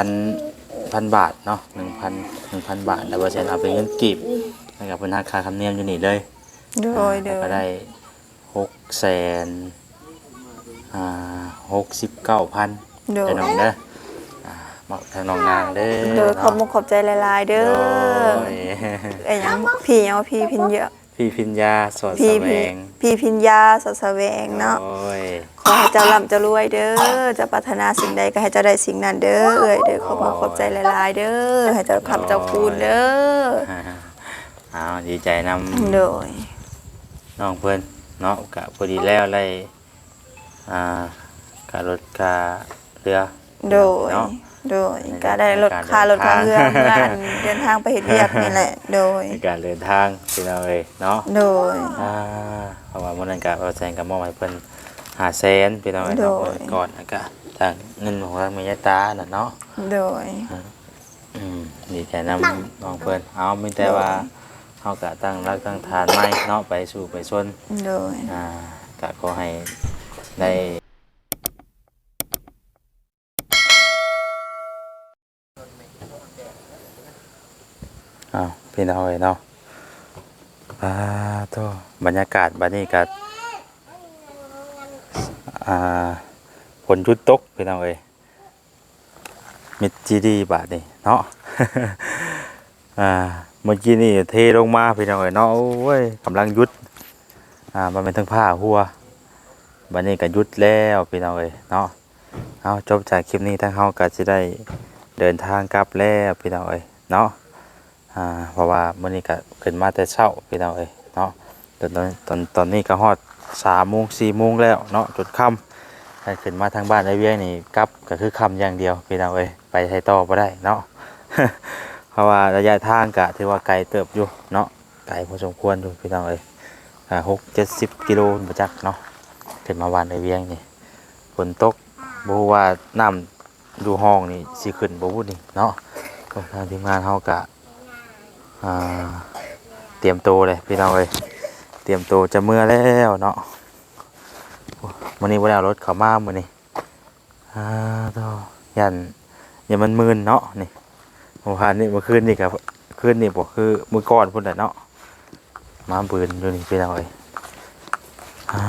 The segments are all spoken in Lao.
ພັນ ພັນບາດເນາະ ໜຶ່ງພັນ ໜຶ່ງພັນບາດ ແລ້ວບໍ່ແຊນເອົາເປັນເງິນກີບ ແລ້ວກໍເພິ່ນຫັກຄ່າທຳນຽມຢູ່ນີ້ເລີຍ. ໂດຍ ອ່າ ແລ້ວກໍໄດ້ ໂດຍ ຫົກແສນ ອ່າ ຫົກສິບເກົ້າພັນ ໂດຍ ເດີນ້ອງເດີ ອ່າ ມອບທາງນ້ອງນາງເດີ. ໂດຍ ເນາະ ຂອບມຸກຂອບໃຈຫຼາຍໆເດີ. ໂດຍ ເອີຍ ຫຍັງ ພີ່ຫຍັງ ພີ່ພິນຍາ ພີ່ພິນຍາ ສອດສະແຫວງ ພີ່ພິນຍາ ສອດສະແຫວງເນາະ. ໂດຍ ຂໍໃຫ້ເຈົ້າລ່ຳເຈົ້າລວຍເດີ ເຈົ້າປາດຖະໜາສິ່ງໃດກໍໃຫ້ເຈົ້າໄດ້ສິ່ງນັ້ນເດີເອື້ອຍເດີ. ຂອບມຸກຂອບໃຈຫຼາຍໆເດີ ໃຫ້ເຈົ້າຄ້ຳເຈົ້າຄູນເດີ. ໂດຍ ອ້າວ ດີໃຈນຳ ໂດຍ ນ້ອງເພິ່ນເນາະ ກະພໍດີແລ້ວໄດ້ ອ່າ ຄ່າລົດຄ່າເຮືອ ໂດຍ ເນາະ ໂດຍ ໃນ ກະໄດ້ລົດ ໃນການ ຄ່າລົດ ເດີນທາງ ຄ່າເຮືອ ເມື່ອອັນເດີນທາງໄປເຮັດວຽກນີ້ແຫຼະ. ໂດຍ ໃນການເດີນທາງ ພີ່ນ້ອງເອີຍເນາະ. ໂດຍ ອ່າ ເພາະວ່າມື້ນັ້ນກະ ເວົ້າແຊງກະມອບໃຫ້ເພິ່ນຫ້າແສນ ພີ່ນ້ອງເອີຍເນາະ. ໂດຍ ມື້ກ່ອນ ແລ້ວກະທາງເງິນຂອງທາງແມ່ຍາຍຕານັ້ນເນາະ. ໂດຍ ອ່າ ອືມ ດີໃຈນຳນ້ອງເພິ່ນ. ເອົາ ມີແຕ່ວ່າ ໂດຍ ເຮົາກະຕັ້ງຫຼັກຕັ້ງຖານໃໝ່ເນາະ ໄປສູ້ໄປຊົນ. ໂດຍ ອ່າ ກະຂໍໃຫ້ໄດ້ ອ້າວ ພີ່ນ້ອງເອີຍເນາະ ປາໂທ້ ບັນຍາກາດບັດນີ້ກະ ອ່າ ຝົນຢຸດຕົກ ພີ່ນ້ອງເອີຍ. ມິດຈີດີບາດນີ້ເນາະ ອ່າ ເມື່ອກີ້ນີ້ເທລົງມາພີ່ນ້ອງເອີຍເນາະ. ໂອ້ຍ ກຳລັງຢຸດ ອ່າ ບໍ່ແມ່ນເທິງຟ້າຮົ່ວ ບາດນີ້ກໍຢຸດແລ້ວພີ່ນ້ອງເອີຍເນາະ. ເອົາ ຈົບຈາກຄລິບນີ້ ທາງເຮົາກໍຊິໄດ້ເດີນທາງກັບແລ້ວພີ່ນ້ອງເອີຍເນາະ. ອ່າ ເພາະວ່າມື້ນີ້ກໍຂຶ້ນມາແຕ່ເຊົ້າພີ່ນ້ອງເອີຍເນາະ. ຕອນ ຕອນ ຕອນນີ້ກໍຮອດສາມໂມງ ສີ່ໂມງແລ້ວເນາະ ຈົນຄ່ຳ. ຄັນຂຶ້ນມາທາງບ້ານໄອ້ວຽງນີ້ ກັບກໍຄືຄ່ຳຢ່າງດຽວພີ່ນ້ອງເອີຍ ໄປໃສຕໍ່ບໍ່ໄດ້ເນາະ. ເພາະວ່າໄລຍະທາງກໍຖືວ່າໄກເຕີບຢູ່ເນາະ ໄກພໍສົມຄວນຢູ່ພີ່ນ້ອງເອີຍ ອ່າ ຫົກເຈັດສິບກິໂລພຸ້ນບໍ່ຈັກເນາະ ຂຶ້ນມາບ້ານໄອ້ວຽງນີ້. ຝົນຕົກ ບໍ່ຮູ້ວ່ານ້ຳ ຢູ່ຫ້ອງນີ້ຊິຂຶ້ນບໍ່ບຸນີ້ເນາະ. ໂອ້ ທາງທີມງານເຮົາກະ ອ່າ ຕຽມໂຕເລີຍພີ່ນ້ອງເອີຍ ຕຽມໂຕຈະເມືອແລ້ວເນາະ. ໂອ້ ມື້ນີ້ບໍ່ໄດ້ເອົາລົດເຂົ້າມາມື້ນີ້ ອ່າ ໂທ້ ຢ້ານ ຢ້ານມັນມື່ນເນາະນີ້. ເມື່ອວານນີ້ ເມື່ອຄືນນີ້ກະ ຄືນນີ້ບໍ່ ຄືມື້ກ່ອນພຸ້ນແຫຼະເນາະ ມາບືນຢູ່ນີ້ພີ່ນ້ອງເອີຍ. ອ່າ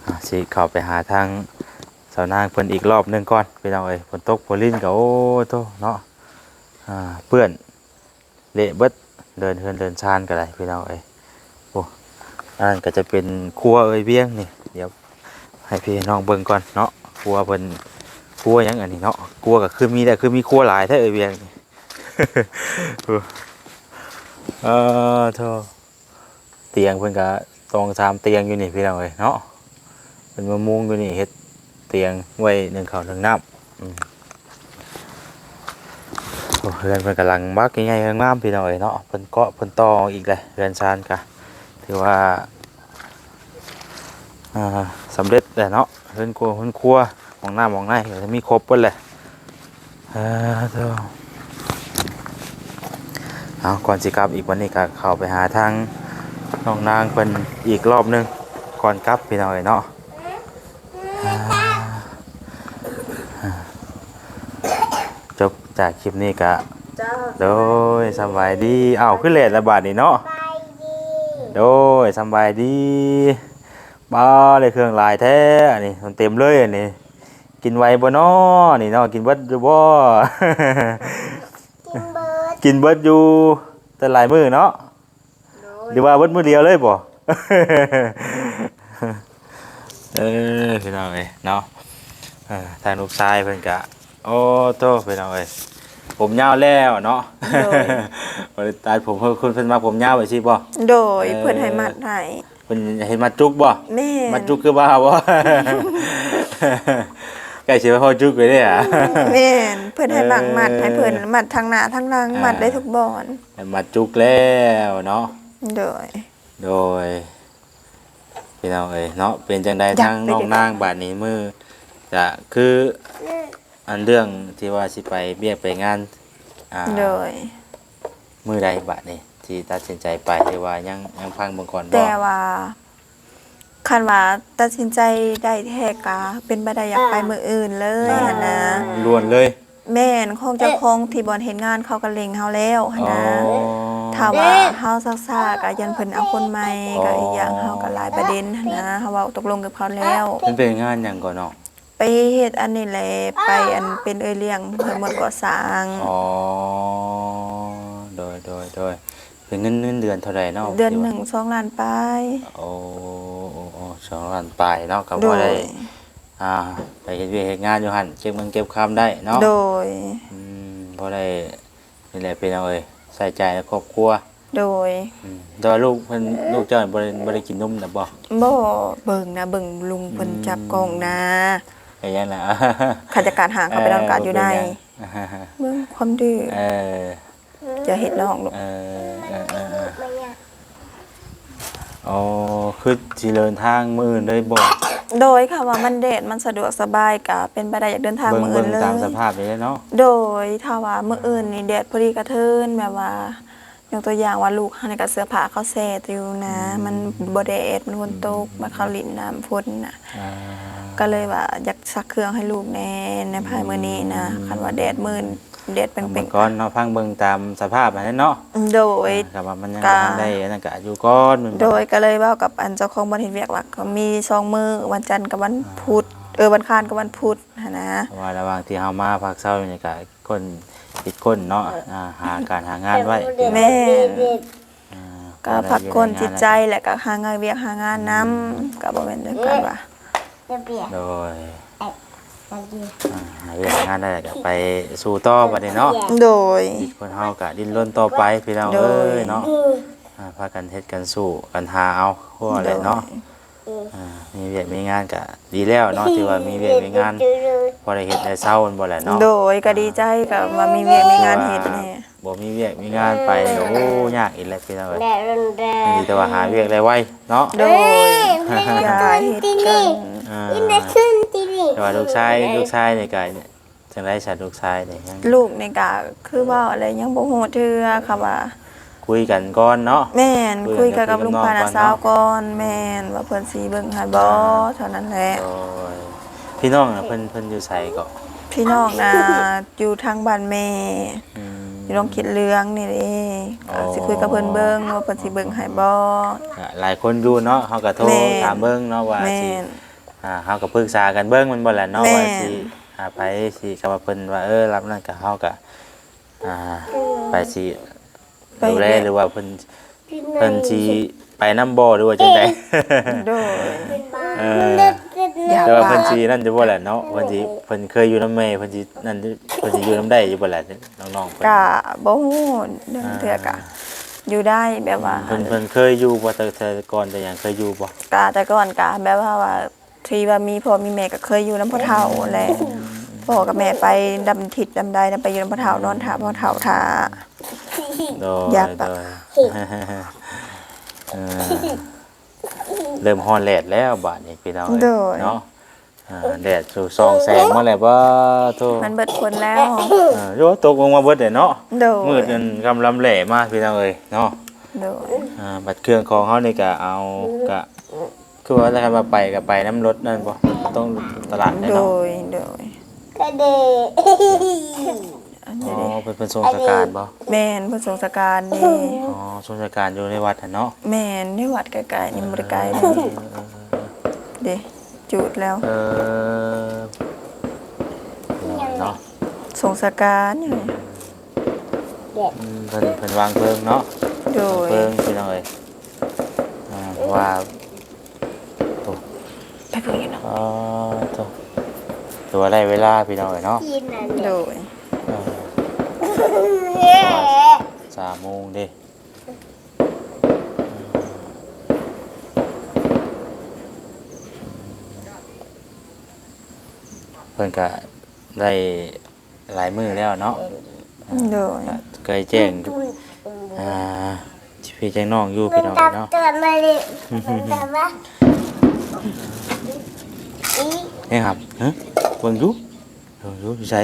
ອ່າ ຊິເຂົ້າໄປຫາທາງສາວນາງເພິ່ນອີກລອບໜຶ່ງກ່ອນພີ່ນ້ອງເອີຍ. ຝົນຕົກຝົນລິນກໍ ໂອ້ໂທ້ເນາະ ອ່າ ເປື້ອນເລະເບິດ ເດີນເຮືອນເດີນຊານກໍໄດ້ພີ່ນ້ອງເອີຍ. ໂອ້ ອັນນັ້ນກໍຈະເປັນຄົວເອື້ອຍວຽງນີ້ ດຽວໃຫ້ພີ່ໃຫ້ນ້ອງເບິ່ງກ່ອນເນາະ. ຄົວເພິ່ນ ຄົວຫຍັງອັນນີ້ເນາະ ຄົວກໍຄືມີ ແຕ່ຄືມີຄົວຫຼາຍແທ້ເອື້ອຍວຽງນີ້. ເອີ ໂທ້ ຕຽງເພິ່ນກະສອງສາມຕຽງຢູ່ນີ້ພີ່ນ້ອງເອີຍເນາະ. ເພິ່ນມາມຸງຢູ່ນີ້ ເຮັດຕຽງໄວ້ໜຶ້ງເຂົ້າໜຶ້ງນ້ຳ. ອືມ ໂອ້ ເຮືອນເພິ່ນກຳລັງບັກໃຫຍ່ງາມໆ ພີ່ນ້ອງເອີຍເນາະ. ເພິ່ນເກາະເພິ່ນຕໍ່ອີກແຫຼະ ເຮືອນຊານກະຖືວ່າ ອ່າ ສຳເລັດແຫຼະເນາະ. ເຮືອນຄົວ ເຮືອນຄົວ ຫ້ອງນ້ຳຫ້ອງໃນກໍມີຄົບເບິດແຫຼະ. ເອີ ເອົາ ກ່ອນຊິກັບອີກ ວັນນີ້ກໍເຂົ້າໄປຫາທາງນ້ອງນາງເພິ່ນອີກລອບໜຶ່ງກ່ອນກັບ ພີ່ນ້ອງເອີຍເນາະ. ຈົບຈາກຄລິບນີ້ກະ ໂດຍ ສຳບາຍດີ. ອ້າວ ຄືແລ່ນລະບາດນີ້ເນາະ. ໂດຍ ສຳບາຍດີ. ປ້າ ໄດ້ເຄື່ອງຫຼາຍແທ້ ອັນນີ້ ມັນເຕັມເລີຍ ອັນນີ້ ກິນໄຫວບໍ່ນໍ ນີ້ເນາະ ກິນເບິດຢູ່ບໍ່? ກິນເບິດ ກິນເບິດຢູ່ ແຕ່ຫຼາຍມື້ເນາະ. ໂດຍ ຫຼືວ່າເບິດມື້ດຽວເລີຍບໍ່? ເອີ ພີ່ນ້ອງເອີຍເນາະ ເອີ ທາງລູກຊາຍເພິ່ນກະ ໂອ້ໂທ້ ພີ່ນ້ອງເອີຍ ຜົມຍາວແລ້ວເນາະ. ໂດຍ ບໍ່ໄດ້ຕັດຜົມ ເພິ່ນ ເພິ່ນມັກຜົມຍາວໄປຊີ້ບໍ່? ໂດຍ ເອີ ເພິ່ນໃຫ້ມັດໃຫ້. ເພິ່ນເຮັດມັດຈຸກບໍ່? ແມ່ນ ມັດຈຸກຄືບ່າວບໍ່? ໃກ້ຊິຮອດຈຸກເລີຍເດ້. ແມ່ນ ເພິ່ນໃຫ້ມັກມັດ ເອີ ໃຫ້ເພິ່ນມັດທັງໜ້າທັງຫຼັງ ອ່າ ມັດໄດ້ທຸກບ່ອນ ໃຫ້ມັດຈຸກແລ້ວເນາະ. ໂດຍ ໂດຍ ພີ່ນ້ອງເອີຍເນາະ ເປັນຈັ່ງໃດທາງນ້ອງນາງບາດນີ້ ມື້ຈະຄື ອັນເລື່ອງທີ່ວ່າຊິໄປວຽກໄປງານ ອ່າ ໂດຍ ມື້ໃດບາດນີ້ ທີ່ຕັດສິນໃຈໄປ ຫຼືວ່າຍັງ ຍັງຟັງເບິ່ງກ່ອນບໍ່? ແຕ່ວ່າ ຄັນວ່າຕັດສິນໃຈໄດ້ແທ້ກະເປັນໄປໄດ້ຢາກໄປມື້ອື່ນເລີຍຫັ້ນນະ. ດ່ວນເລີຍ. ແມ່ນ ຂອງເຈົ້າຂອງທີ່ບ່ອນເຮັດງານເຂົາກໍເລັ່ງເຮົາແລ້ວຫັ້ນນະ. ອໍ ຖ້າວ່າເຮົາຊັກຊ້າກໍຢ້ານເພິ່ນເອົາຄົນໃໝ່ ອໍ ກໍອີກຢ່າງເຮົາກໍຫຼາຍປະເດັນຫັ້ນນະ ເຮົາເວົ້າຕົກລົງກັບເຂົາແລ້ວ. ເພິ່ນເປັນງານຫຍັງເກາະນ້ອງ? ໄປເຮັດອັນນີ້ແຫຼະ ໄປອັນເປັນເອື້ອຍລ້ຽງເພິ່ນໝົດກໍ່ສ້າງ. ອໍ ໂດຍໆໆ ເປັນເງິນ ເງິນເດືອນເທົ່າໃດເນາະ? ເດືອນໜຶ່ງສອງລ້ານປາຍ. ໂອ້ ໂອ້ ໂອ້ ສອງລ້ານປາຍເນາະ ກໍພໍໄດ້ ໂດຍ ອ່າ ໄປເຮັດວຽກເຮັດງານຢູ່ຫັ້ນ ເກັບເງິນເກັບຄຳໄດ້ເນາະ. ໂດຍ ອືມ ພໍໄດ້ ນີ້ແຫຼະພີ່ນ້ອງເອີຍ ໃຊ້ຈ່າຍໃນຄອບຄົວ. ໂດຍ ອືມ ແຕ່ວ່າລູກເພິ່ນ ລູກເຈົ້າບໍ່ໄດ້ ບໍ່ໄດ້ກິນນົມນະບໍ່? ບໍ່ ເບິ່ງນະ ເບິ່ງລຸງເພິ່ນ ອືມ ຈັບກ້ອງນະ. ເຮັດຫຍັງນະ? ຄັນຈະການຫາງເຂົາໄປນອນການຢູ່ໃນ. ເອີ ເບິ່ງຄວາມດື້. ເອີ ຢ່າເຮັດນ້ອງລູກ. ເອີ ເອີ ເອີ ເອີ ອໍ ຄືຊິເດີນທາງມື້ອື່ນເລີຍບໍ່? ໂດຍ ຄຳວ່າມັນແດດ ມັນສະດວກສະບາຍ ກະເປັນໄປໄດ້ ຢາກເດີນທາງມື້ອື່ນເລີຍ. ເບິ່ງຕາມສະພາບນີ້ແຫຼະເນາະ. ໂດຍ ຖ້າວ່າມື້ອື່ນນີ້ແດດພໍດີກະເທີນ ແບບວ່າຍົກຕົວຢ່າງວ່າລູກເຮົານີ້ກະເສື້ອຜ້າເຂົາແຊ່ຢູ່ນະ ອືມ ມັນບໍ່ແດດ ມັນຝົນຕົກ ອືມ ບັດເຂົາຫຼິ້ນນ້ຳຝົນນະ. ອ່າ ກໍເລີຍວ່າຢາກຊັກເຄື່ອງໃຫ້ລູກແດ່ໃນພາຍມື້ນີ້ນະ. ອືມ ຄັນວ່າແດດມື້ ແດດເປັງໆ ເບິ່ງກ່ອນເນາະ ຟັງເບິ່ງຕາມສະພາບຫັ້ນແຫຼະເນາະ. ໂດຍ ອ່າ ຄັນວ່າມັນຍັງບໍ່ທັນໄດ້ອັນນັ້ນກະຢູ່ກ່ອນ. ໂດຍ ກໍເລີຍເວົ້າກັບອັນເຈົ້າຂອງບ່ອນເຮັດວຽກວ່າ ກໍມີສອງມື້ ວັນຈັນກັບວັນ ອ່າ ພຸດ ເອີ ວັນຄານກັບວັນພຸດຫັ້ນນະ. ເພາະວ່າລະຫວ່າງທີ່ເຮົາມາພັກເຊົາຢູ່ນີ້ກະຄົ້ນ ຄິດຄົ້ນເນາະ ອ່າ ຫາການຫາງານໄວ້. ແມ່ນ ອ່າ ກໍພັກຜ່ອນຈິດໃຈ ແລະກໍຫາງານວຽກຫາງານນຳ ອືມ ກໍບໍ່ແມ່ນເລື່ອງການວ່າ. ໂດຍ ອ່າ ຫາວຽກຫາງານໄດ້ກໍໄປສູ້ຕໍ່ບັດນີ້ເນາະ. ໂດຍ ຊີວິດຄົນເຮົາກໍດີ້ນລົນຕໍ່ໄປພີ່ນ້ອງເອີຍເນາະ. ອ່າ ພາກັນເຮັດກັນສູ້ກັນຫາເອົາ ຄືວ່າແຫຼະເນາະ. ອ່າ ມີວຽກມີງານກະດີແລ້ວເນາະ ຖືວ່າມີວຽກມີງານ ພໍໄດ້ເຮັດໄດ້ເຊົາແມ່ນບໍ່ແຫຼະເນາະ. ໂດຍ ກະດີໃຈ ກະວ່າມີວຽກມີງານເຮັດແດ່. ບໍ່ມີວຽກມີງານໄປ ໂອ້ ຍາກອີກແຫຼະພີ່ນ້ອງເອີຍ. ດີແຕ່ວ່າຫາວຽກໄດ້ໄວເນາະ. ໂດຍ ຢ່າເຮັດກັນ. ອ່າ ແຕ່ວ່າລູກຊາຍ ລູກຊາຍນີ້ກະ ຈັ່ງໃດຊະ ລູກຊາຍນີ້? ຍັງ ລູກນີ້ກະຄືເວົ້າແຫຼະ ຍັງບໍ່ຮູ້ເທື່ອ ຄຳວ່າຄຸຍກັນກ່ອນເນາະ. ແມ່ນ ຄຸຍກັນກັບລຸງພານ້າສາວກ່ອນ. ແມ່ນ ວ່າເພິ່ນຊິເບິ່ງໃຫ້ບໍ່ ອ່າ ເທົ່ານັ້ນແຫຼະ. ໂດຍ ພີ່ນ້ອງນະ ເພິ່ນ ເພິ່ນຢູ່ໃສເກາະ? ພີ່ນ້ອງນະ ຢູ່ທາງບ້ານແມ່ ອືມ ຢູ່ໜອງເຂດເຫຼືອງນີ້ເດ້. ອໍ ກໍຊິຄຸຍກັບເພິ່ນເບິ່ງວ່າເພິ່ນຊິເບິ່ງໃຫ້ບໍ່. ອ່າ ຫຼາຍຄົນຢູ່ເນາະ ເຮົາກໍໂທ ແມ່ນ ຖາມເບິ່ງເນາະວ່າ ແມ່ນ ຊິ ອ່າ ເຮົາກໍປຶກສາກັນເບິ່ງແມ່ນບໍ່ແຫຼະເນາະ ແມ່ນ ວ່າຊິ ອ່າ ໃຜຊິ ຄຳວ່າເພິ່ນວ່າ ເອີ ຮັບນັ້ນກໍ ເຮົາກໍ ອ່າ ໃຜຊິ ໄປ ດູແລ ເຮັດ ຫຼືວ່າເພິ່ນ ເພິ່ນຊິໄປນຳບໍ່ ຫຼືວ່າຈັ່ງໃດ? ໂດຍ ເອີ ຢ່າ ແຕ່ວ່າເພິ່ນຊິນັ້ນຢູ່ບໍ່ແຫຼະເນາະ? ເພິ່ນຊິ ເພິ່ນເຄີຍຢູ່ນຳແມ່ ເພິ່ນຊິນັ້ນ ເພິ່ນຊິຢູ່ນຳໄດ້ຢູ່ບໍ່ແຫຼະ ນ້ອງໆເພິ່ນ? ກະບໍ່ຮູ້ ລາງເທື່ອກະ ອ່າ ຢູ່ໄດ້ ແບບວ່າ ເພິ່ນ ເພິ່ນເຄີຍຢູ່ບໍ່ ແຕ່ ແຕ່ກ່ອນແຕ່ຫຍັງ ເຄີຍຢູ່ບໍ່? ກະແຕ່ກ່ອນກະແບບວ່າ ວ່າ ທີ່ວ່າມີພໍ່ມີແມ່ກໍເຄີຍຢູ່ນຳພໍ່ເຖົ້າແຫຼະ. ອືມ ພໍ່ກັບແມ່ໄປດຳທິດດຳໃດນະ ໄປຢູ່ນຳພໍ່ເຖົ້າ ອືມ ນອນຖ້າພໍ່ເຖົ້າຖ້າ. ໂດຍ ຢາກປະ ໂດຍ ເອີ ເລີ່ມຮ້ອນແດດແລ້ວບາດນີ້ພີ່ນ້ອງເອີຍ ໂດຍ ເນາະ. ອ່າ ແດດສ່ອງແສງມາແລ້ວ ປາໂທ້ ມັນເບິດຝົນແລ້ວ. ເອີ ໂອ້ ຕົກລົງມາເບິດເລີຍເນາະ. ໂດຍ ມືດຈົນກຳລຳແຫຼມາພີ່ນ້ອງເອີຍເນາະ. ໂດຍ ອ່າ ບັດເຄື່ອງຂອງເຮົານີ້ກະເອົາ ກະ ຄືວ່າຖ້າວ່າໄປກໍໄປນຳລົດນັ້ນບໍ່? ຕ້ອງຕະຫຼາດແນ່ເນາະ. ໂດຍ ໂດຍ ກະເດ ອັນນີ້ເດ້ ອໍ ເພິ່ນ ເພິ່ນສົ່ງສະການບໍ່? ແມ່ນ ເພິ່ນສົ່ງສະການເດ້. ອໍ ສົ່ງສະການຢູ່ໃນວັດຫັ້ນເນາະ. ແມ່ນ ໃນວັດໃກ້ໆນີ້ ບໍ່ໄດ້ໄກເດ້. ເອີ ເອີ ເອີ ເດ້ ຈູດແລ້ວ. ເອີ ເນາະ ສົ່ງສະການຢູ່. ອືມ ເພິ່ນ ເພິ່ນວາງເພີງເນາະ. ໂດຍ ວາງເພີງພີ່ນ້ອງເອີຍ. ອ່າ ວ່າ ໂອ້ ໄປເບິ່ງຢູ່ເນາະ. ອໍ ໂທ້ ຖືວ່າໄດ້ເວລາພີ່ນ້ອງເອີຍເນາະ. ໂດຍ ອ່າ ສາມໂມງເດ້. ເພິ່ນກະໄດ້ ຫຼາຍມື້ແລ້ວເນາະ. ໂດຍ ກະເຄີຍແຈ້ງ ອ່າ ພີ່ແຈ້ງນ້ອງຢູ່ພີ່ນ້ອງເນາະ. ນີ້ຄັບ ຮະ ເບິ່ງຢູ່ ເບິ່ງຢູ່ ຢູ່ໃສ?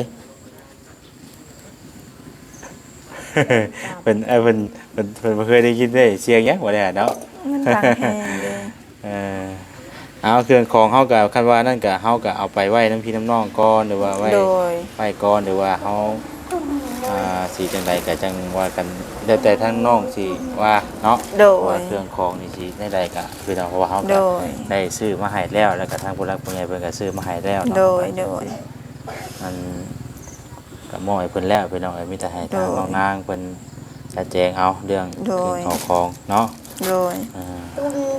ເພິ່ນ ເອີ ເພິ່ນ ເພິ່ນ ເພິ່ນບໍ່ເຄີຍໄດ້ຍິນເດ້ ສຽງຫຍັງບໍ່ໄດ້ເນາະ. ມັນດັງແຮງເດ້. ເອີ ເອົາ ເຄື່ອງຂອງເຮົາກໍ ຄັນວ່ານັ້ນກໍ ເຮົາກໍເອົາໄປໄວ້ນຳພີ່ນຳນ້ອງກ່ອນ ຫຼືວ່າໄວ້ ໂດຍ ໄວ້ກ່ອນ ຫຼືວ່າເຮົາ ອ່າ ຊິຈັ່ງໃດກໍຈັ່ງວ່າກັນ ແລ້ວແຕ່ທາງນ້ອງຊິວ່າເນາະ ໂດຍ ວ່າເຄື່ອງຂອງນີ້ຊິແນວໃດກໍຄືເນາະ ເພາະວ່າເຮົາກໍ ໂດຍ ໄດ້ຊື້ມາໃຫ້ແລ້ວ ແລ້ວກໍທາງຜູ້ຫຼັກຜູ້ໃຫຍ່ເພິ່ນກໍຊື້ມາໃຫ້ແລ້ວເນາະ ໂດຍ ໂດຍ ອັນ ກໍມອບໃຫ້ເພິ່ນແລ້ວພີ່ນ້ອງເອີຍ ມີແຕ່ໃຫ້ທາງ ໂດຍ ນ້ອງນາງເພິ່ນຈັດແຈງເອົາເລື່ອງ ໂດຍ ເຄື່ອງເຂົ້າຂອງເນາະ ໂດຍ ອ່າ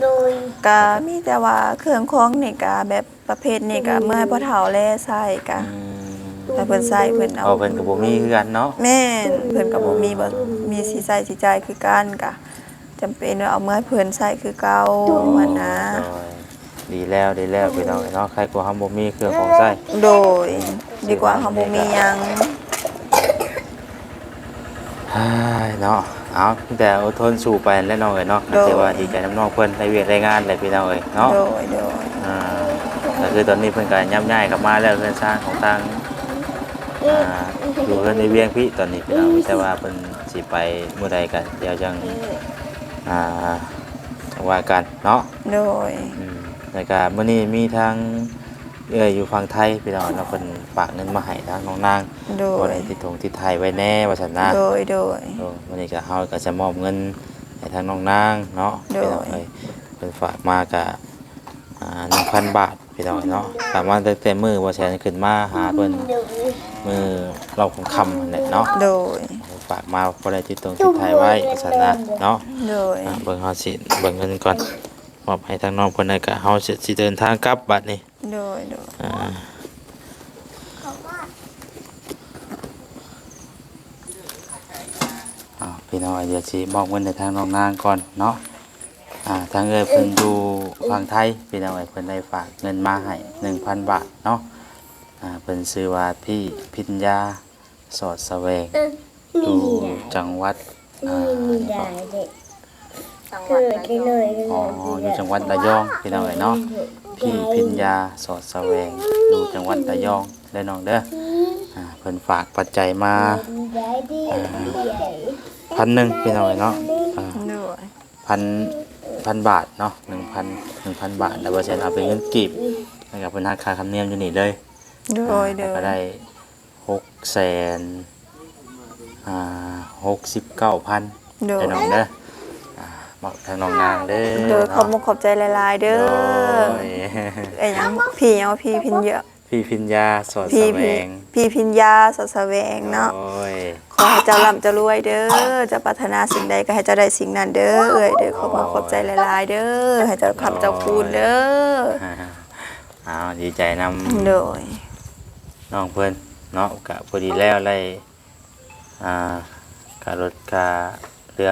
ໂດຍ ກໍມີແຕ່ວ່າເຄື່ອງຂອງນີ້ກໍແບບປະເພດນີ້ກໍເມືອໃຫ້ພໍ່ເຖົ້າແລໃຊ້ ກໍ ອືມ ໃຫ້ເພິ່ນໃຊ້ ເພິ່ນເອົາ ເພາະເພິ່ນກໍບໍ່ມີຄືກັນເນາະ ແມ່ນ ເພິ່ນກໍບໍ່ມີ ບໍ່ມີຊິໃຊ້ຊິຈ່າຍຄືກັນ ກໍຈຳເປັນວ່າເອົາເມືອໃຫ້ເພິ່ນໃຊ້ຄືເກົ່າ ໂດຍ ຫັ້ນນະ ໂດຍ ດີແລ້ວ ດີແລ້ວພີ່ນ້ອງເອີຍເນາະ ໃຄກວ່າເຮົາບໍ່ມີເຄື່ອງຂອງໃຊ້ ໂດຍ ດີກວ່າເຮົາບໍ່ມີຫຍັງ ເຮີ້ຍເນາະ ເອົາ ມີແຕ່ອົດທົນສູ້ໄປແຫຼະນ້ອງເອີຍເນາະ ໂດຍ ກໍຖືວ່າດີໃຈນຳນ້ອງເພິ່ນ ໄດ້ວຽກໄດ້ງານແຫຼະພີ່ນ້ອງເອີຍເນາະ ໂດຍ ໂດຍ ອ່າ ກໍຄືຕອນນີ້ເພິ່ນກໍຍາມຍ້າຍກັບມາແລ້ວ ເຮືອນຊານຂອງທາງ ອ່າ ຢູ່ເຮືອນໃນວຽງພີ້ຕອນນີ້ພີ່ນ້ອງ ມີແຕ່ວ່າເພິ່ນຊິໄປມື້ໃດກໍດຽວຈັ່ງ ອ່າ ຈັ່ງວ່າກັນເນາະ ໂດຍ ອືມ ແລ້ວກໍມື້ນີ້ມີທາງເອື້ອຍຢູ່ຝັ່ງໄທພີ່ນ້ອງເນາະ ເພິ່ນຝາກເງິນມາໃຫ້ທາງນ້ອງນາງ ໂດຍ ວ່າໃຫ້ຕິດຖົງຕິດໄທໄວ້ແດ່ວ່າຊັ້ນນະ ໂດຍ ໂດຍ ໂອ້ ມື້ນີ້ກໍເຮົາກໍຈະມອບເງິນໃຫ້ທາງນ້ອງນາງເນາະ ໂດຍ ພີ່ນ້ອງເອີຍ ເພິ່ນຝາກມາກໍ ອ່າ ໜຶ່ງພັນບາດພີ່ນ້ອງເນາະ ຝາກມາຕັ້ງແຕ່ມື້ບໍ່ແສນຂຶ້ນມາຫາເພິ່ນ ມື້ລອບຄ່ຳໆຫັ້ນແຫຼະເນາະ ໂດຍ ຝາກມາພໍໄດ້ຕິດຕົງຕິດໄທໄວ້ວ່າຊັ້ນນະເນາະ ໂດຍ ອ່າ ເບິ່ງເຮົາຊິເບິ່ງເງິນກ່ອນ ມອບໃຫ້ທາງນ້ອງເພິ່ນ ແລ້ວກະເຮົາຊິ ຊິເດີນທາງກັບບາດນີ້ ໂດຍ ໂດຍ ອ່າ ເອົາ ພີ່ນ້ອງ ດຽວຊິມອບເງິນໃຫ້ທາງນ້ອງນາງກ່ອນເນາະ ອ່າ ທາງເອື້ອຍເພິ່ນຢູ່ຝັ່ງໄທ ພີ່ນ້ອງເອີຍ ເພິ່ນໄດ້ຝາກເງິນມາໃຫ້ໜຶ່ງພັນບາດເນາະ ອ່າ ເພິ່ນຊື່ວ່າ ພີ່ພິນຍາ ສອດສະແຫວງ ຢູ່ຈັງຫວັດ ອ່າ ອໍ ຢູ່ຈັງຫວັດລະຍອງ ພີ່ນ້ອງເອີຍເນາະ ພີ່ພິນຍາ ສອດສະແຫວງ ຢູ່ຈັງຫວັດລະຍອງເດີນ້ອງເດີ ອ່າ ເພິ່ນຝາກປັດໄຈມາ ອ່າ ພັນໜຶ່ງ ພີ່ນ້ອງເອີຍເນາະ ອ່າ ໂດຍ ພັນ ພັນບາດເນາະ ໜຶ່ງພັນ ໜຶ່ງພັນບາດ ແລ້ວບໍ່ແສນເອົາເປັນເງິນກີບ ແລ້ວກໍເພິ່ນຫັກຄ່າທຳນຽມຢູ່ນີ້ເລີຍ ໂດຍ ອ່າ ໂດຍ ແລ້ວກໍໄດ້ຫົກແສນ ອ່າ ຫົກສິບເກົ້າພັນ ໂດຍ ເດີນ້ອງເດີ ອ່າ ມອບທາງນ້ອງນາງເດີ ໂດຍ ເນາະ ຂອບມຸກຂອບໃຈຫຼາຍໆເດີ ໂດຍ ເອີຍ ຫຍັງ ພີ່ຫຍັງ ພີ່ພິນຍາ ພີ່ພິນຍາ ສອດສະແຫວງ ພີ່ ພີ່ພິນຍາ ສອດສະແຫວງເນາະ ໂດຍ ຂໍໃຫ້ເຈົ້າລ່ຳເຈົ້າລວຍເດີ ເຈົ້າປາດຖະໜາສິ່ງໃດກໍໃຫ້ເຈົ້າໄດ້ສິ່ງນັ້ນເດີ ເອື້ອຍເດີ ຂອບມຸກຂອບໃຈຫຼາຍໆເດີ ໃຫ້ເຈົ້າຄ້ຳເຈົ້າຄູນເດີ ເອົາ ດີໃຈນຳ ໂດຍ ນ້ອງເພິ່ນເນາະ ກະພໍດີແລ້ວໄດ້ ອ່າ ຄ່າລົດຄ່າເຮືອ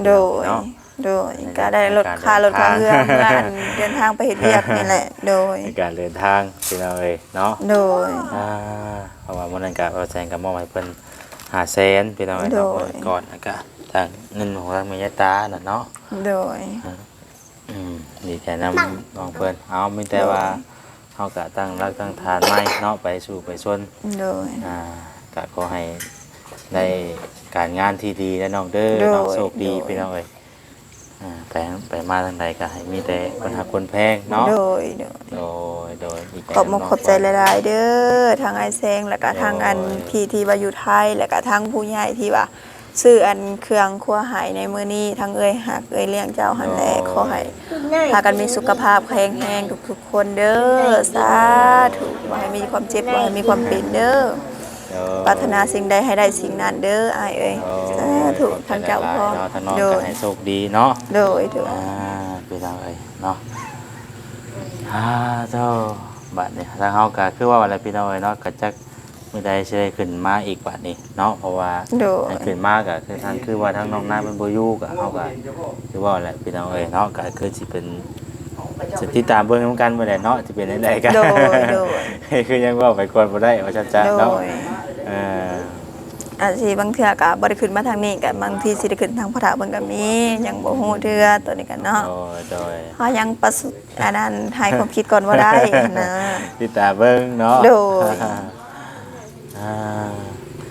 ໂດຍ ເນາະ ໂດຍ ໃນ ກະໄດ້ລົດຄ່າລົດຄ່າເຮືອ ໃນການເດີນທາງ ເມື່ອອັນເດີນທາງໄປເຮັດວຽກນີ້ແຫຼະ ໂດຍ ໃນການເດີນທາງ ພີ່ນ້ອງເອີຍເນາະ ໂດຍ ອ່າ ເພາະວ່າມື້ນັ້ນກະ ບໍ່ແສນກະມອບໃຫ້ເພິ່ນຫ້າແສນ ພີ່ນ້ອງເອີຍເນາະ ໂດຍ ມື້ກ່ອນ ແລ້ວກະທາງເງິນຂອງທາງແມ່ຍາຍຕານັ້ນເນາະ ໂດຍ ອ່າ ອືມ ດີໃຈນຳນ້ອງເພິ່ນ ເອົາ ມີແຕ່ວ່າ ໂດຍ ເຮົາກະຕັ້ງຫຼັກຕັ້ງຖານໃໝ່ເນາະ ໄປສູ້ໄປຊົນ ໂດຍ ອ່າ ກະຂໍໃຫ້ໄດ້ການງານທີ່ດີເດີນ້ອງເດີ ໂດຍ ເນາະ ໂຊກດີ ໂດຍ ພີ່ນ້ອງເອີຍ ອ່າ ໄປ ໄປມາທາງໃດກະໃຫ້ມີແຕ່ຄົນຮັກຄົນແພງເນາະ ໂດຍ ໂດຍ ໂດຍ ໂດຍ ດີໃຈນຳນ້ອງເພິ່ນ ຂອບມຸກຂອບໃຈຫຼາຍໆເດີ ທັງອ້າຍແຊງ ແລ້ວກະທັງອັນ ໂດຍ ທີ່ ທີ່ວ່າຢູ່ໄທ ແລ້ວກະທັງຜູ້ໃຫຍ່ທີ່ວ່າ ຊື້ອັນເຄື່ອງຄົວໃຫ້ໃນມື້ນີ້ ທັງເອື້ອຍຮັກເອື້ອຍລ້ຽງເຈົ້າຫັ້ນແຫຼະ ໂດຍ ຂໍໃຫ້ພາກັນມີສຸຂະພາບແຂງແຮງທຸກໆຄົນເດີ ສາທຸ ບໍ່ໃຫ້ມີຄວາມເຈັບ ບໍ່ໃຫ້ມີຄວາມເປັນເດີ ໂດຍ ປາດຖະໜາສິ່ງໃດໃຫ້ໄດ້ສິ່ງນັ້ນເດີອ້າຍເອີຍ ໂດຍ ສາທຸ ທັງເຈົ້າພ້ອມ ເນາະ ທັງນ້ອງ ໂດຍ ກໍໃຫ້ໂຊກດີເນາະ ໂດຍ ໂດຍ ອ່າ ພີ່ນ້ອງເອີຍເນາະ ອ່າ ໂທ້ ບາດນີ້ທາງເຮົາກໍຄືວ່າແຫຼະ ພີ່ນ້ອງເອີຍເນາະ ກໍຈັກ ມື້ໃດຊິໄດ້ຂຶ້ນມາອີກບາດນີ້ເນາະ ເພາະວ່າ ໂດຍ ໃຫ້ຂຶ້ນມາກໍຄືທາງ ຄືວ່າທາງນ້ອງນາງເພິ່ນບໍ່ຢູ່ ກໍເຮົາກໍຄືເວົ້າແຫຼະພີ່ນ້ອງເອີຍເນາະ ກໍຄືຊິເປັນ ຊິຕິດຕາມເບິ່ງນຳກັນມື້ໃດເນາະ ຊິເປັນຈັ່ງໃດກໍ ໂດຍ ໂດຍ ຄືຍັງເວົ້າໄປກ່ອນບໍ່ໄດ້ວ່າຊັ້ນຊະເນາະ ໂດຍ ເອີ ອາດຊິບາງເທື່ອກໍບໍ່ໄດ້ຂຶ້ນມາທາງນີ້ ກໍບາງທີຊິໄດ້ຂຶ້ນທາງພໍ່ເຖົ້າເພິ່ນກໍມີ ຍັງບໍ່ຮູ້ເທື່ອໂຕນີ້ກໍເນາະ ໂດຍ ໂດຍ ເຮົາຍັງປະ ອັນນັ້ນໃຫ້ຄວາມຄິດກ່ອນບໍ່ໄດ້ຫັ້ນນະ ຕິດຕາເບິ່ງເນາະ ໂດຍ ອ່າ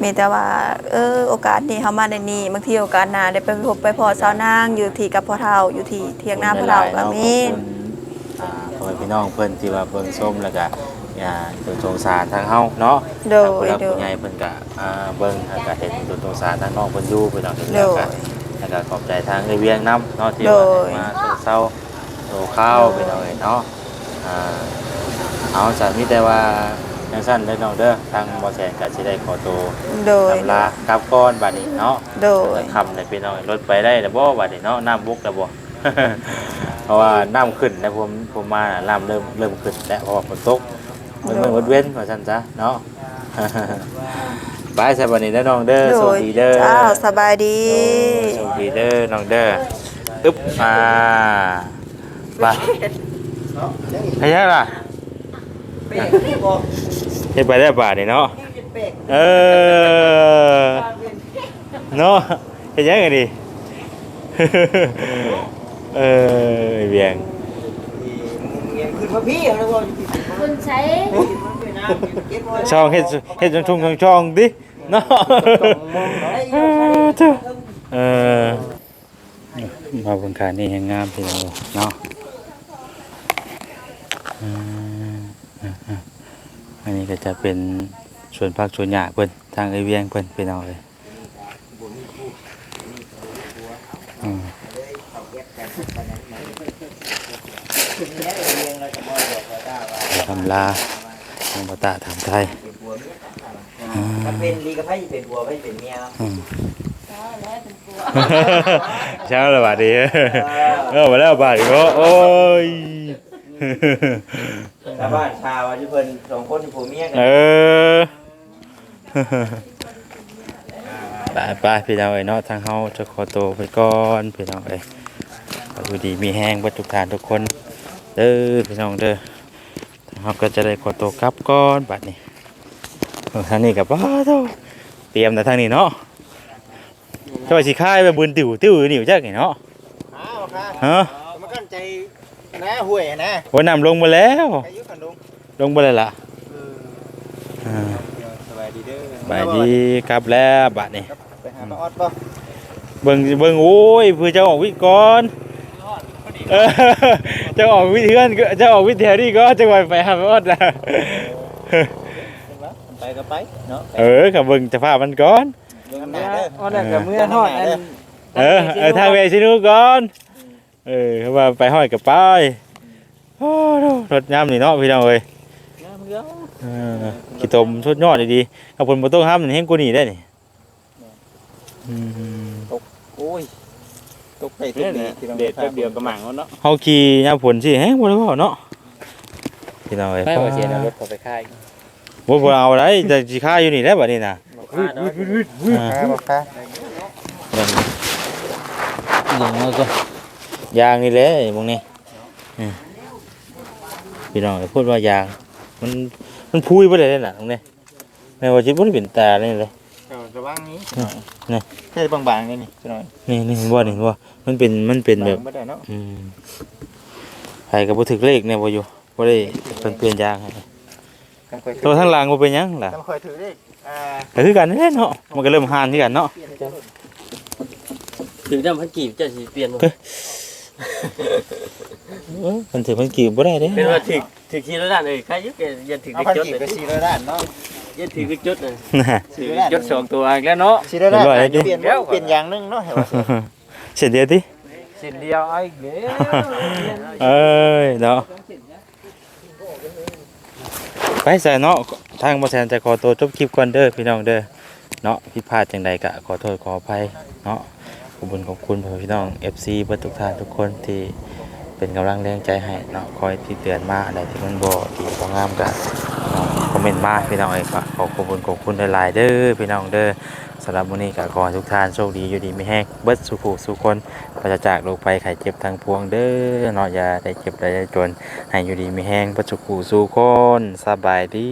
ມີແຕ່ວ່າ ເອີ ໂອກາດນີ້ເຮົາມາໃນນີ້ ບາງທີໂອກາດໜ້າໄດ້ໄປພົບໄປພໍ້ຊາວນາງຢູ່ທີ່ກັບພໍ່ເຖົ້າ ຢູ່ທີ່ຖຽງນາພໍ່ເຖົ້າກໍມີ ຂອບຄຸນຫຼາຍໆເນາະ ຂອບຄຸນ ອ່າ ພໍ່ແມ່ ພີ່ນ້ອງເພິ່ນທີ່ວ່າເບິ່ງຊົມ ແລ້ວກະ ອ່າ ຕົນສົງສານທາງເຮົາເນາະ. ໂດຍ ທາງຜູ້ຫຼັກຜູ້ໃຫຍ່ເພິ່ນກະ ອ່າ ເບິ່ງ ແລ້ວກະເຫັນຕົນສົງສານທາງນ້ອງເພິ່ນຢູ່ ພີ່ນ້ອງເຫັນແລ້ວກະ ໂດຍ ແລ້ວກະຂອບໃຈທາງເອື້ອຍວຽງນຳເນາະ ທີ່ວ່າ ໂດຍ ໃຫ້ມາຊ່ວຍເຊົາໂຕຂ່າວ ໂດຍ ພີ່ນ້ອງເອີຍເນາະ. ອ່າ ເອົາ ຊັ້ນມີແຕ່ວ່າຈັ່ງຊັ້ນເດີນ້ອງເດີ ທາງບໍ່ແສນກະຊິໄດ້ຂໍໂຕ ໂດຍ ອຳລາກັບກ່ອນບາດນີ້ເນາະ. ໂດຍ ຄ່ຳແລ້ວພີ່ນ້ອງເອີຍ ລົດໄປໄດ້ແລ້ວບໍ່ບາດນີ້ເນາະ ນ້ຳບົກແລ້ວບໍ່? ເພາະວ່ານ້ຳຂຶ້ນແລ້ວ ຜົມ ຜົມມານ້ຳເລີ່ມ ເລີ່ມຂຶ້ນແລ້ວ ເພາະວ່າຝົນຕົກ ໂດຍ ເບິ່ງເບິ່ງເວັນໆ ວ່າຊັ້ນຊະເນາະ. ໄປຊະບາດນີ້ເດີນ້ອງເດີ ໂດຍ ໂຊກດີເດີ ເຈົ້າ ສະບາຍດີ ໂດຍ ໂຊກດີເດີນ້ອງເດີ. ອຶບ ອ່າ ໄປ ເຮັດຫຍັງລະ? ເຮັດໄປແລ້ວບາດນີ້ເນາະ. ເອີ ເນາະ ເຮັດຫຍັງອັນນີ້? ເອີ ໄອ້ວຽງ ຂຶ້ນມາພີ້ ເພິ່ນໃຊ້ ຊ່ອງເຮັດ ເຮັດຊ່ອງໆ ຊ່ອງໆ ຕິເນາະ. ເອີ ມາເບິ່ງຂ້າງນີ້ແຮງງາມພີ່ນ້ອງເນາະ. ເອີ ອັນນີ້ກໍຈະເປັນສວນຜັກສວນຫຍ້າເພິ່ນ ທາງເອື້ອຍວຽງເພິ່ນ ພີ່ນ້ອງເອີຍ. ອືມ ອຳລາ ທາງບໍ່ຕາຖາມໄທ. ອືມ ຖ້າເປັນດີກໍໃຜຊິເປັນຜົວ ໃຜຊິເປັນເມຍ? ອືມ ເຈົ້າລະບາດນີ້ ເອີ ເອີ ມາແລ້ວບາດນີ້ເນາະ. ໂອ້ຍ ຊາວບ້ານຊາວຢູ່ ເພິ່ນສອງຄົນຢູ່ຜົວເມຍກັນ. ເອີ ໄປໆ ພີ່ນ້ອງເອີຍເນາະ ທາງເຮົາຈະຂໍໂຕໄປກ່ອນ ພີ່ນ້ອງເອີຍ. ຢູ່ດີມີແຮງເບິດທຸກທ່ານທຸກຄົນເດີ ພີ່ນ້ອງເດີ. ເຮົາກໍຈະໄດ້ຂໍໂຕກັບກ່ອນບາດນີ້. ເອີ ທາງນີ້ກໍ ປາໂທ້ ຕຽມແຕ່ທາງນີ້ເນາະ. ເຈົ້າວ່າຊິຂາຍໄປບືນຕິວຕິວຢູ່ນີ້ຈັກນີ້ເນາະ. ຫາບໍ່ຄະ? ຮະ? ມັນກັນໃຈນະ ຫ້ວຍນະ. ໂອ້ ນ້ຳລົງໝົດແລ້ວ. ໃຜຢູ່ຄັນລົງ? ລົງບໍ່ໄດ້ລະ. ເອີ ອ່າ ສະບາຍດີເດີ ສະບາຍດີ ກັບແລ້ວບາດນີ້. ໄປຫາປ້າອອດບໍ່? ເບິ່ງ ເບິ່ງ ໂອ້ຍ ເພື່ອຈະອອກວິດກ່ອນ. ເອີ ຈະອອກວິດເຮືອນ ຈະອອກວິດແຖວນີ້ກ່ອນ ຈັ່ງວ່າໄປຫາປ້າອອດນະ. ໄປກໍໄປເນາະ. ເອີ ກໍເບິ່ງສະພາບມັນກ່ອນ. ເບິ່ງໜ້າເດີ ອອດແລ້ວກໍເມືອຮອດອັນ ເອີ ເອີ ທາງແວຊິນູກ່ອນ. ເອີ ວ່າໄປຮອດກໍໄປ. ໂອ້ ລົດຍາມນີ້ເນາະ ພີ່ນ້ອງເອີຍ ງາມເດີ. ເອີ ຂີ້ຕົມສຸດຍອດອີ່ຫຼີ. ຖ້າຝົນບໍ່ຕົກຫ້າມແຮງກວ່ານີ້ໄດ໋ນີ້. ອືມ ຕົກ ໂອ້ຍ ຕົກໄດ້ຕົກດີ ແດດແປັບດຽວກໍໝັ້ງແລ້ວເນາະ. ເຮົາຂີ່ຍາມຝົນຊິແຮງບໍ່ໄດ້ເວົ້າເນາະ ພີ່ນ້ອງເອີຍ. ໄປບໍ່ເສຍ ເອົາລົດເຂົ້າໄປຂາຍ. ບໍ່ ບໍ່ເອົາໄດ໋ ແຕ່ຊິຂາຍຢູ່ນີ້ແຫຼະບາດນີ້ນະ. ບໍ່ຂາຍດອກ ບໍ່ຂາຍ ບໍ່ຂາຍ. ເບິ່ງເອົາກ່ອນ ຢາງນີ້ແຫຼະ ເບິ່ງນີ້. ອືມ ພີ່ນ້ອງເອີຍ ເພິ່ນວ່າຢາງ ມັນ ມັນພຸຍບໍ່ໄດ້ເດ້ນະ ເບິ່ງນີ້. ແມ່ນວ່າຊິບໍ່ໄດ້ເປັນຕານີ້ເລີຍ. ເຈົ້າລະວັງນີ້ ນີ້ ນີ້ ແຄ່ບາງໆ ນີ້ ນີ້ ນີ້ ນີ້ ເຫັນບໍ່ ນີ້ ເຫັນບໍ່? ມັນເປັນ ມັນເປັນແບບ ບາງບໍ່ໄດ້ເນາະ. ອືມ ໃຜກໍບໍ່ຖືກເລກແນ່ບໍ່ຢູ່ ບໍ່ໄດ້ເພິ່ນປ່ຽນຢາງໃຫ້. ແຕ່ວ່າທາງຫຼັງບໍ່ເປັນຫຍັງລະ ຄັນຂ້ອຍຖືກເລກ ອ່າ ກໍຄືກັນນັ້ນແຫຼະເນາະ ມັນກໍເລີ່ມຫ່ານຄືກັນເນາະ. ຖືກນຳພັນກີບ ເຈົ້າຊິປ່ຽນບໍ່? ເອີ ມັນຖືກພັນກີບບໍ່ໄດ້ເດ້. ເປັນວ່າຖືກ ຖືກສີ່ຮ້ອຍລ້ານ ເອີຍ ໃຄຢູ່ ແກຢ່າຖືກເລກຈົດ ເອົາພັນກີບໄປສີ່ຮ້ອຍລ້ານເນາະ ຢ່າຖືກເລກຈົດນະ. ສີ່ຮ້ອຍລ້ານ ຈົດສອງຕົວອີກແລ້ວເນາະ. ສີ່ຮ້ອຍລ້ານ ເປັນ ເປັນຢ່າງໜຶ່ງເນາະ ເຫັນບໍ່? ເສັ້ນດຽວຕິ ເສັ້ນດຽວ ເອົາອີກແລ້ວ. ເອີຍເນາະ ໄປຊະເນາະ ທາງບໍ່ແສນຈະຂໍໂຕຈົບຄລິບກ່ອນເດີ ພີ່ນ້ອງເດີ. ເນາະ ຜິດພາດຈັ່ງໃດກໍຂໍໂທດຂໍອະໄພເນາະ. ຂອບຄຸນຂອບຄຸນພໍ່ແມ່ພີ່ນ້ອງ ເອັຟຊີ ເບິດທຸກທ່ານທຸກຄົນທີ່ເປັນກຳລັງແຮງໃຈໃຫ້ເນາະ ຄອຍຕິເຕືອນມາ ອັນໃດທີ່ມັນບໍ່ດີບໍ່ງາມກໍ ເນາະ ຄອມເມັນມາ ພີ່ນ້ອງເອີຍ. ກໍຂໍຂອບຄຸນຂອບຄຸນຫຼາຍໆເດີ ພີ່ນ້ອງເດີ. ສຳລັບມື້ນີ້ກໍຂໍໃຫ້ທຸກທ່ານໂຊກດີ ຢູ່ດີມີແຮງເບິດສູ່ຜູ້ສູ່ຄົນ ປາສະຈາກໂລກໄພໄຂ້ເຈັບທັງປວງເດີເນາະ. ຢ່າໄດ້ເຈັບໄດ້ຈົນ ໃຫ້ຢູ່ດີມີແຮງເບິດສູ່ຜູ້ສູ່ຄົນ. ສະບາຍດີ.